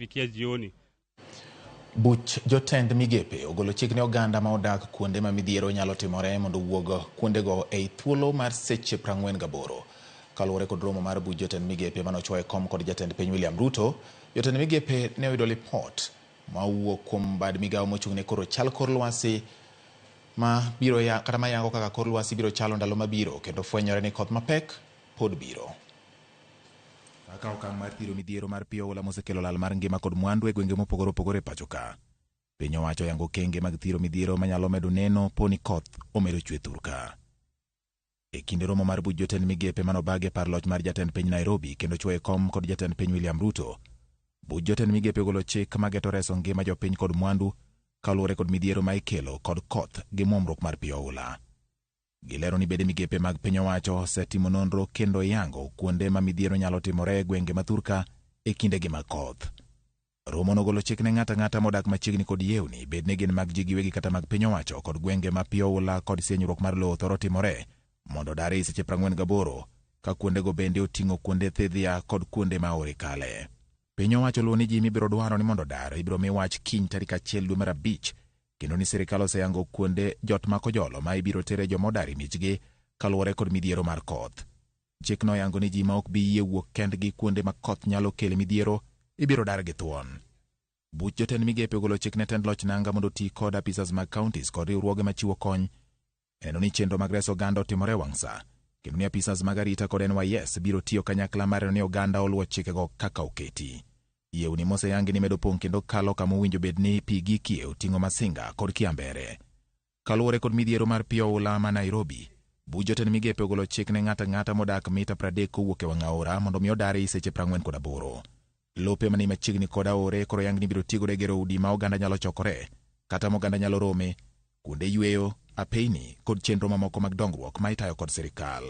kufikia jioni. Buch jotend migepe ogolo chik ne oganda ma odak kuonde ma midhiero nyalo timore mondo owuog kuondego ei thuolo mar seche 48. Kaluwore kod romo mar buch jotend migepe mane ochwo e kom kod jatend piny William Ruto, jotend migepe ne oyudo lipot ma owuok kuom bad migawo mochung' ne koro chal kor lwasi ma biro ya, kata mayango kaka kor lwasi biro chalo ndalo mabiro kendo fwenyore ni koth mapek pod biro. Kaka okang' mar thiro midhiero mar pi oula mosekelo lal mar ngima kod mwandu e gwenge mopogore opogore e pacho ka. Piny owacho oyango okenge mag thiro midhiero manyalo medo neno poni koth omedo chwe thur ka. E kinde romo mar buch jotend migepe manobag e par loch mar jatend piny Nairobi kendo chwoyo e kom kod jatend piny William Ruto, buch jotend migepe ogolo chik mageto reso ngima jopiny kod mwandu kaluwore kod midhiero ma ikelo kod koth gi muomruok mar pi oula. Gilero ni bede migepe mag piny owacho osetimo nonro kendo yango kuonde ma midhiero nyalo timore e gwenge ma thurka e kindegi mag koth. Romo nogolo chik ne ng'ato ang'ata modak machiegni kod yewni, bed ni gin mag ji giwegi kata mag piny owacho kod gwenge ma pi oula kod sienyruok mar lowo thoro timore mondo odar ei seche 48 ka kuondego bende oting'o kuonde thidhia kod kuonde ma aore kale. Piny owacho luwo ni ji mibiro dwaro ni mondo odar ibiro mi wach kiny tarik 1 dwe mar 5 kendo ni sirikal oseyango kuonde jot makojolo ma ibiro tere joma odar e miechgi kaluwore kod midhiero mar koth. Chikno oyango ni ji ma ok bi yie wuok kendgi kuonde ma koth nyalo kele midhiero ibiro dar gi thuon. Buch jotend migepe ogolo chik ne tend loch nanga mondo oti kod apisas mag counties kod riwruoge machiwo kony neno ni chenro mag reso oganda otimore e wang' sa kendo ni apisas mag arita kod NYS biro tiyo kanyakla mar neno ni oganda oluwo chikego kaka oketi. Yewni moseyangi ni medo pong' kendo kalo kama owinjo bed ni pi gikie oting'o Masinga kod Kiambere. Kaluwore kod midhiero mar pi oula ma Nairobi, buch jotend migepe ogolo chik ne ng'ato ang'ata modak mita 30 kowuok e wang' aora mondo mi odar ei seche 48. Lope mani machiegni kod aore koro oyang ni ibiro tigodo e gero udi ma oganda nyalo chokore kata ma oganda nyalo rome, kuonde yweyo, apeyni kod chenro mamoko mag dongruok ma itayo kod sirikal.